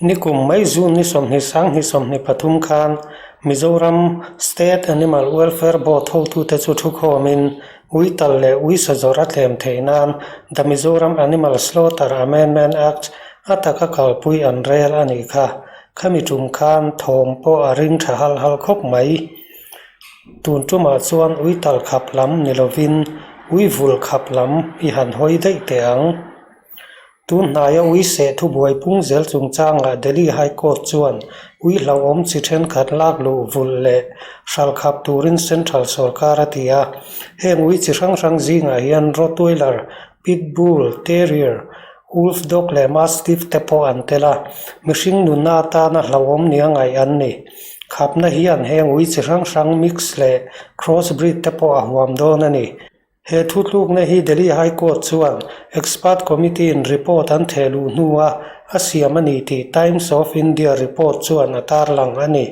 Nikum mai June ni 20 sang 23 khan Mizoram State Animal Welfare Board hotute chu thukhawmin ui tal leh ui sazawrh a tlem theih nan The Mizoram Animal Slaughter Amendment Act a taka kalpui an rel a nih kha. Khami tum khan thawm pawh a ring tha hal hal khawp mai. Tun tumah chuan ui tal khap lam ni lovin ui vul khap lam i han hawi daih teh ang. Tun hnaia ui seh thubuai pung zel chungchangah Delhi High Court chuan ui hlauhawm chi thenkhat lak luh vulh leh hral khap turin Central sorkar a ti a. Heng ui chi hrang hrang zingah hian Rottweiler, Pit Bull, Terrier, Wolf Dog leh Mastiff te pawh an tel a, mihring nunna atana hlauhawm nia ngaih an ni. Khapna hian heng ui chi hrang hrang mix leh cross breed te pawh a huam dawn a ni. He thutlukna hi Delhi High Court chuan Expert Committee-in report an theh luh hnua a siam a ni tih Times of India report chuan a tarlang a ni.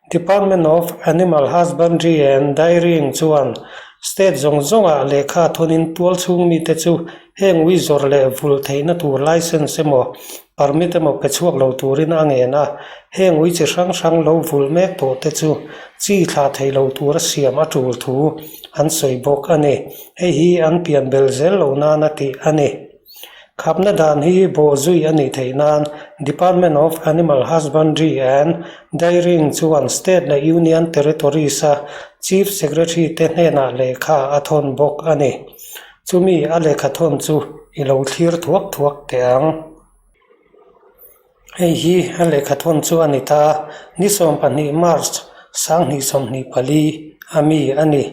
Department of Animal Husbandry and Dairying chuan state zawng zawngah lehkha thawnin tual chhung mite chu heng ui zawrh leh vulh theihna tur licence emaw permit emaw pe chhuak lo turin a ngen a, heng ui chi hrang hrang lo vulh mek tawh te chu chi thlah thei lo tura siam a tul thu an sawi bawk a ni. Hei hi an pian bel zel lo nan a tih a ni. Khapna dan hi bawhzui a nih theih nan Department of Animal Husbandry and Dairying chuan State leh Union Territories-a Chief Secretary te hnenah lehkha a thawn bawk a ni. Chumi a lehkha thawn chu i lo thlir thuak thuak teh ang. Hei hi a lehkha thawn chu a ni ta, ni 12 March 2024 a mi a ni.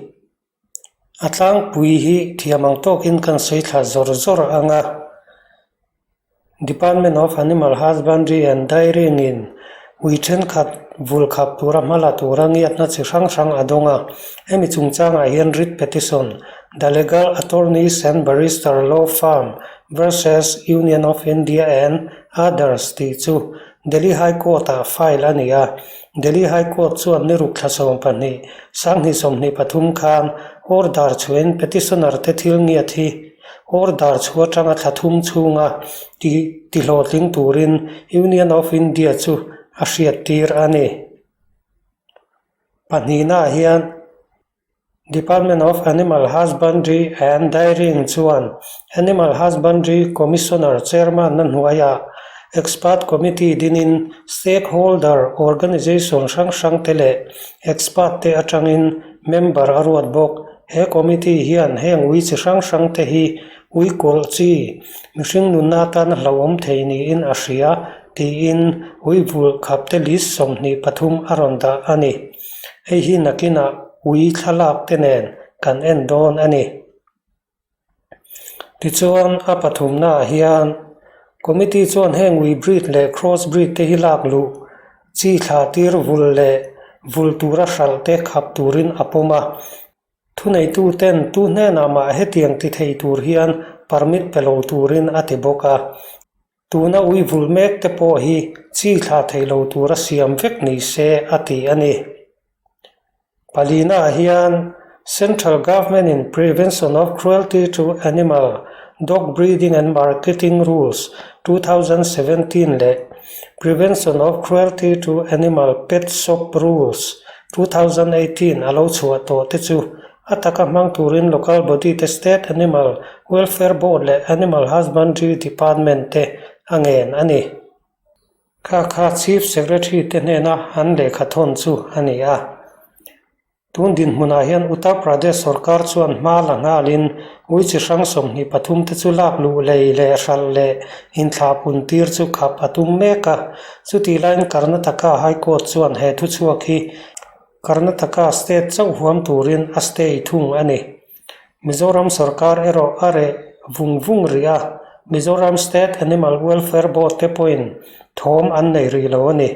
A tlangpui hi thiam ang tawkin kan sawi thla zawr zawr ang a. Department of Animal Husbandry and Dairying in ui thenkhat vul khap tura hma la tura ngiatna chi hrang hrang a dawng a. Hemi chungchangah hian writ petition, The Legal Attorneys and Barrister Law Firm versus Union of India and Others tih chu Delhi High Court-ah file a ni a. Delhi High Court chuan ni ruk thla 12, 2023 khan order chhuahin petitioner te thil ngiat hi Order chhu atanga thla thum chhunga ti tihlawhtling turin Union of India chu a hriattir a ni. Pahnihnaah hian Department of Animal Husbandry and Dairying chuan Animal Husbandry Commissioner Chairman-na hnuaiah Expert Committee dinin Stakeholder Organisation hrang hrangte leh Expert te atangin member a ruat bawk. He committee hian heng ui chi hrang hrang te hi ui kawlh chi, mihring nunna atana hlauhawm thei niin a hria tiin ui vulh khap te list 23 a rawn dah a ni. Hei hi nakinah ui thlalak te nen kan en dawn a ni. Tichuan a pathumnaah hian committee chuan heng ui breed leh cross breed te hi lak luh chi thlah tir vul leh vul tura hralh te khap turin a pawm a. Thuneitu ten tu hnenah mah hetiang ti thei tur hian permit pe lo turin a ti bawk a. Tuna ui vul mek te pawh hi chi thlah thei lo tura siam vek ni se a ti a ni. Palinaah hian Central Government in Prevention of Cruelty to Animal, Dog Breeding and Marketing Rules, 2017 leh Prevention of Cruelty to Animal Pet Shop Rules, 2018 a lo chhuah tawh te chu A taka hmang turin Local Body te State Animal Welfare Board leh Animal Husbandry Department te a ngen a ni. Kha kha Chief Secretary te hnena an lehkha thawn chu a ni a. Tun dinhmunah hian Uttar Pradesh sorkar chuan hma la nghalin ui chi hrang 23 te chu lak luh lei leh hralh leh inthlahpun tir chu khap a tum mek a. Chutih laiin Karnataka High Court chuan he thuchhuak hi Karnataka state chauh huam turin a stay thung a ni. Mizoram sorkar erawh a reh vung vung rih a, Mizoram State Animal Welfare Board te pawhin thawm an nei rih lo a ni.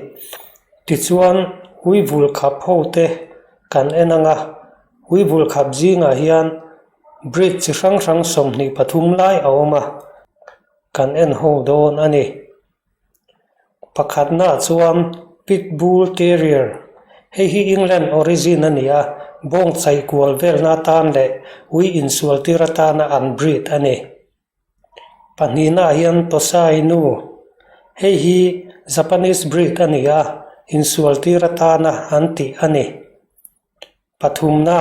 Tichuan, ui vul khap ho te kan en ang a, ui vul khap zingah hian breed chi hrang hrang 23 lai a awm a, kan en ho dawn a ni. Pakhatnaah chuan Pit Bull Terrier, hei hi England origin a ni a, bawng chaih kual velna atan leh ui insual tir atana an breed a ni. Pahnihnaah hian Tosai nu. Hei hi Japanese breed a ni a, insual tir atana an tih a ni. Pathumna,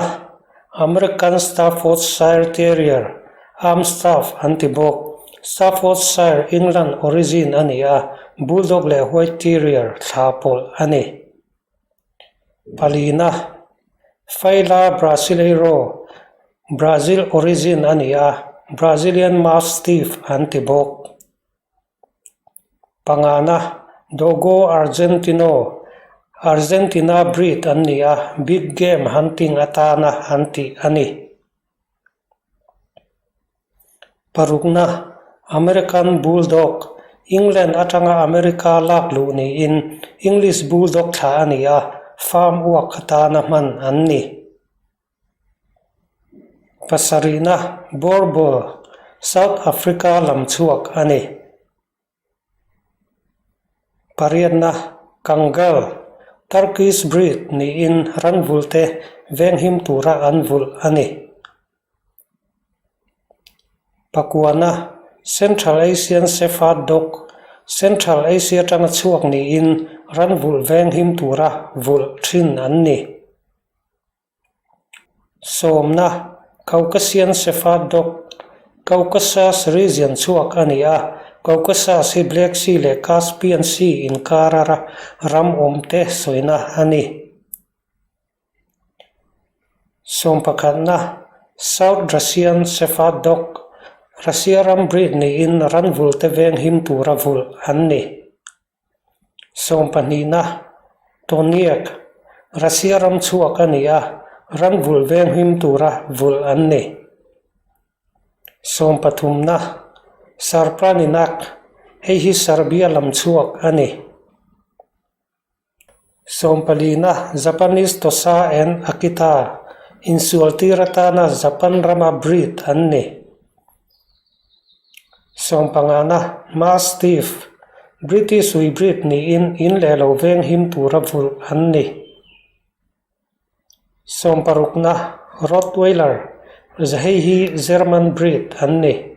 American Staffordshire Terrier, Amstaff an ti bawk. Staffordshire, England origin a ni a, Bulldog leh White Terrier thla pawlh a ni. Palina, Fila Brasileiro, Brazil origin a ni a, Brazilian Mastiff an ti bawk. Pangana, Dogo Argentino, Argentina breed an ni a, big game hunting atana an tih a ni. Parukna, American Bulldog, England atanga America lak luh niin English Bulldog thlah a ni a, farm uak atana hman an ni. Pasarihna, Boerboel, South Africa lam chhuak a ni. Pariatna, Kangal, Turkish breed niin ranvulte venghim tura an vulh a ni. Pakuana, Central Asian Shepherd Dog, Central Asia atanga chhuak niin ranvulh venghim tura vulh thin an ni. Sawmna, Caucasian Shepherd Dog, Caucasus region chhuak a ni a, Caucasus hi Black Sea leh Caspian Sea inkara ram awmte sawina a ni. Sawmpakhatna, South Russian Shepherd Dog, Russia ram breed niin ranvulte venghim tura vulh an ni. Sawmpahnihna, Toniak, Russia ram chhuak a ni a, ram vulh venghim tura vulh an ni. Sawmpathumna, Sarpraninak, hei hi Serbia lam chhuak a ni. Sawmpalina, Japanese Tosa and Akita, insualtir atana Japan rama breed an ni. Sawmpangana, Mastiff, British ui breed niin in leh lo venghim tura vulh an ni. Sawmparukna, Rottweiler, hei hi German breed an ni.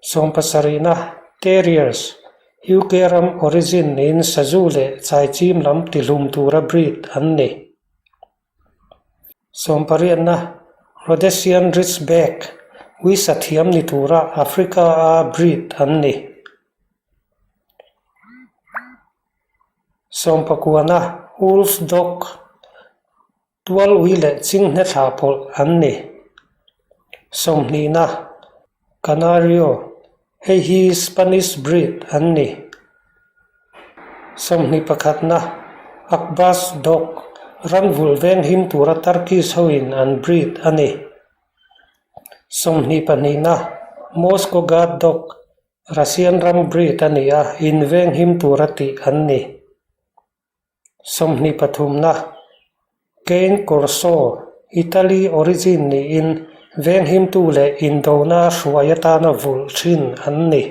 Sawmpasarihna, Terriers, UK ram origin niin sazu leh chaichim lam tihlum tura breed an ni. Sawmpariatna, Rhodesian Ridgeback, uisa thiam ni tura Africa-a breed an ni. Sawmpakuana, Wolf Dog, tual ui leh chinghne thla pawlh an ni. Sawmhnihna, Canario, hei hi Spanish breed an ni. Sawmhnih pakhatna, Akbash Dog, ranvulh venghim tura Turkish hoin an breed a ni. Sawmhnih pahnihna, Moscow Guard Dog, Russian ram breed a ni a, inveng him tura tih an ni. Sawmhnih pathumna, Cane Corso, Italy origin niin venghimtu leh indona hruai atana vulh thin an ni.